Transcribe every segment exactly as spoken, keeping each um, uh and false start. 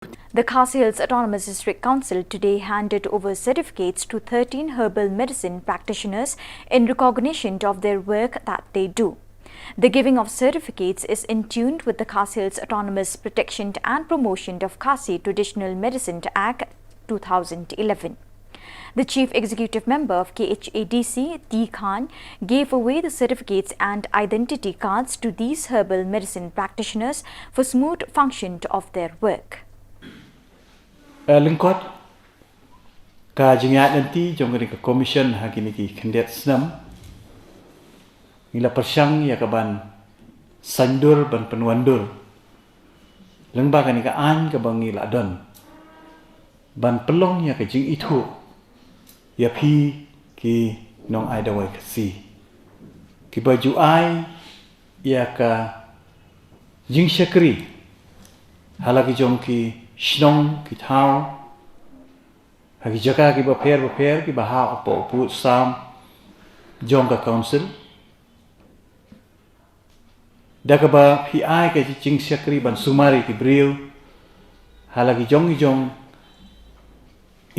The Khasi Hills Autonomous District Council today handed over certificates to thirteen herbal medicine practitioners in recognition of their work that they do. The giving of certificates is in tune with the Khasi Hills Autonomous Protection and Promotion of Khasi Traditional Medicine Act two thousand eleven. The Chief Executive Member of K H A D C, T Khan, gave away the certificates and identity cards to these herbal medicine practitioners for smooth function of their work. Uh, lyngkot ka jingïaid lynti jong kane ka commission ha kine ki khyndiat snem, ngi la pyrshang ïa ka ban saindur, ban pynwandur lyngba kane ka aiñ kaba ngi la don, ban pynlong ïa ka jingithuh ïa phi ki nongai dawai Khasi kiba ju ai ïa ka jingshakri ha la ki jong ki shnong, ki thaw, ha ki jaka kiba pher bapher kiba hap hapoh u pud sam jong ka council. Da kaba phi ai ka jingshakri ban sumar ïa ki briew ha la ki jong ki jong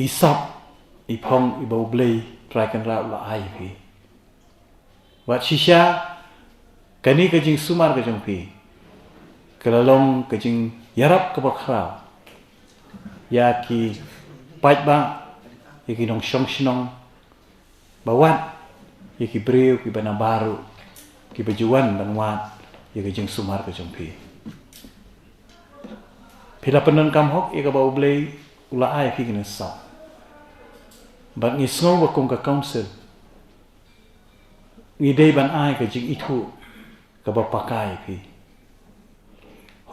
i sap i phong iba U Blei Trai Kynrad u la ai ïa phi. Wat shisha kane ka jingsumar ka jong phi ka la long ka jingïarap kaba khraw ïa ki paidbah, ïa ki nongshong shnong, ba wat ïa ki briew kiba nabar ruh kiba ju wan ban wad ïa ka jingsumar ka jong phi. Phi la pyndonkam hok ïa kaba U Blei u la ai phi kane sap. Bad ngi sngew ba kum ka council ngi dei ban ai ka jingithuh kaba paka ïa phi.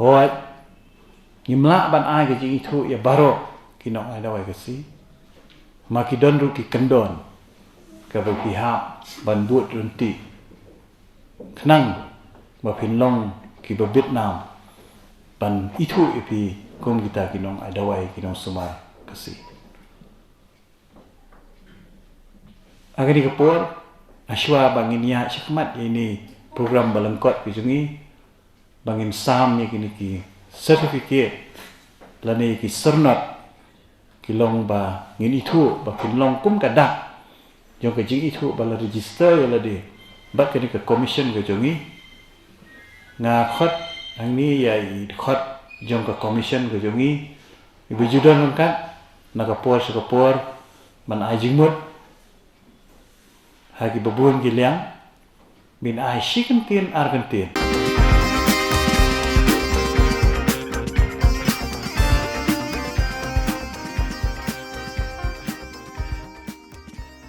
Hooid, ngim lah ban ai ka jingithuh ïa baroh ki nongai dawai Khasi, ma ki don ruh ki kyndon kaba phi hap ban bud ryntih khnang ba phin long kiba bit nam ban ithuh ïa phi kum kita ki nongai dawai, ki nongsumar Khasi. Ha kane ka por, hashwa ba ngin ïaid shakhmat ïa ine i program ba lyngkot ka jong ngi, ba ngin sam ïa kine ki certificate lane ki syrnod, ki long ba ngin ithuh ba kin long kum ka dak jong ka jingithuh ba la register ïa lade bad kane ka commission ka jong ngi. Nga khot hangne ïa i dkhot jong ka commission ka jong ngi, iba ju don ryngkat na ka por sha ka por ban ai jingmut ha kiba bun ki liang, ban ai shi kyntien ar kyntien.